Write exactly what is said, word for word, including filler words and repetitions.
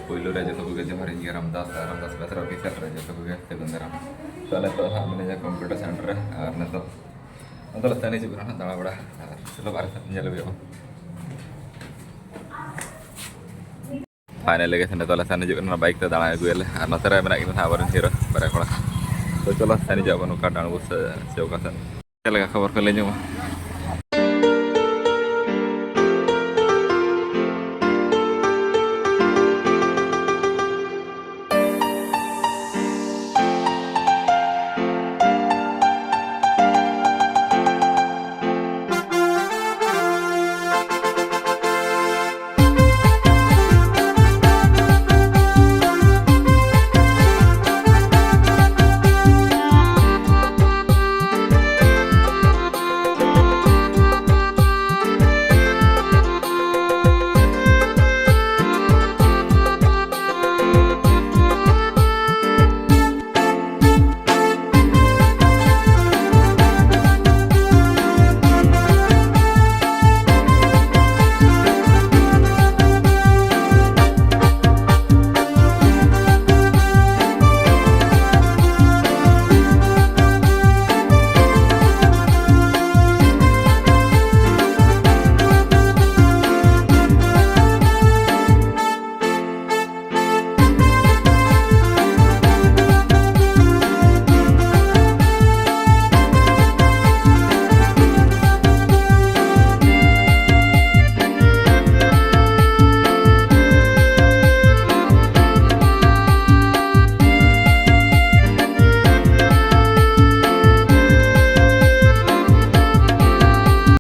ᱯᱳᱭᱞᱳ ᱨᱮ ᱡᱚᱛᱚ ᱠᱚᱜᱮ ᱡᱚᱦᱟᱨ, ᱤᱧ ᱜᱮ ᱨᱟᱢᱫᱟᱥ, ᱟᱨ ᱨᱟᱢᱫᱟᱥ ᱵᱮᱥᱨᱟ ᱚᱯᱷᱤᱥᱤᱭᱟᱞ ᱨᱮ ᱡᱚᱛᱚ ᱠᱚᱜᱮ ᱥᱟᱹᱜᱩᱱ ᱫᱟᱨᱟᱢ᱾ ᱛᱚ ᱱᱤᱛᱚᱜ ᱦᱟᱸᱜ ᱢᱤᱱᱟᱹᱧᱟ ᱠᱚᱢᱯᱤᱭᱩᱴᱟᱨ ᱥᱮᱱᱴᱟᱨ ᱨᱮ, ᱟᱨ ᱱᱤᱛᱚᱜ ᱟᱫᱚ ᱞᱮ ᱥᱮᱱ ᱦᱤᱡᱩᱜ ᱠᱟᱱᱟ ᱦᱟᱸᱜ ᱫᱟᱬᱟ ᱵᱟᱲᱟ, ᱟᱨ ᱪᱚᱞᱚ ᱵᱟᱨᱦᱮ ᱥᱮᱫ ᱧᱮᱞ ᱟᱹᱜᱩᱭᱟᱵᱚᱱ᱾ ᱯᱷᱟᱭᱱᱟᱞᱤ ᱜᱮ ᱱᱤᱛᱚᱜ ᱞᱮ ᱥᱮᱱ ᱦᱤᱡᱩᱜ ᱠᱟᱱᱟ ᱵᱟᱭᱤᱠ ᱛᱮ ᱫᱟᱬᱟ ᱟᱹᱜᱩᱭᱟᱞᱮ, ᱟᱨ ᱱᱚᱛᱮ ᱨᱮ ᱢᱮᱱᱟᱜ ᱠᱤᱱᱟ ᱦᱟᱸᱜ ᱟᱵᱚᱨᱮᱱ ᱦᱤᱨᱳ ᱵᱟᱨᱭᱟ ᱠᱚᱲᱟ᱾ ᱛᱚ ᱪᱚᱞᱚ ᱥᱮᱱ ᱦᱤᱡᱩᱜ ᱟᱵᱚᱱ ᱚᱠᱟ ᱰᱟᱸᱰᱵᱳᱥ ᱥᱮ, ᱥᱮ ᱚᱠᱟ ᱥᱮᱱ᱾ ᱪᱮᱫ ᱞᱮᱠᱟ ᱠᱷᱚᱵᱚᱨ ᱠᱚ ᱞᱟᱹᱭ ᱧᱚᱜ ᱢᱟ?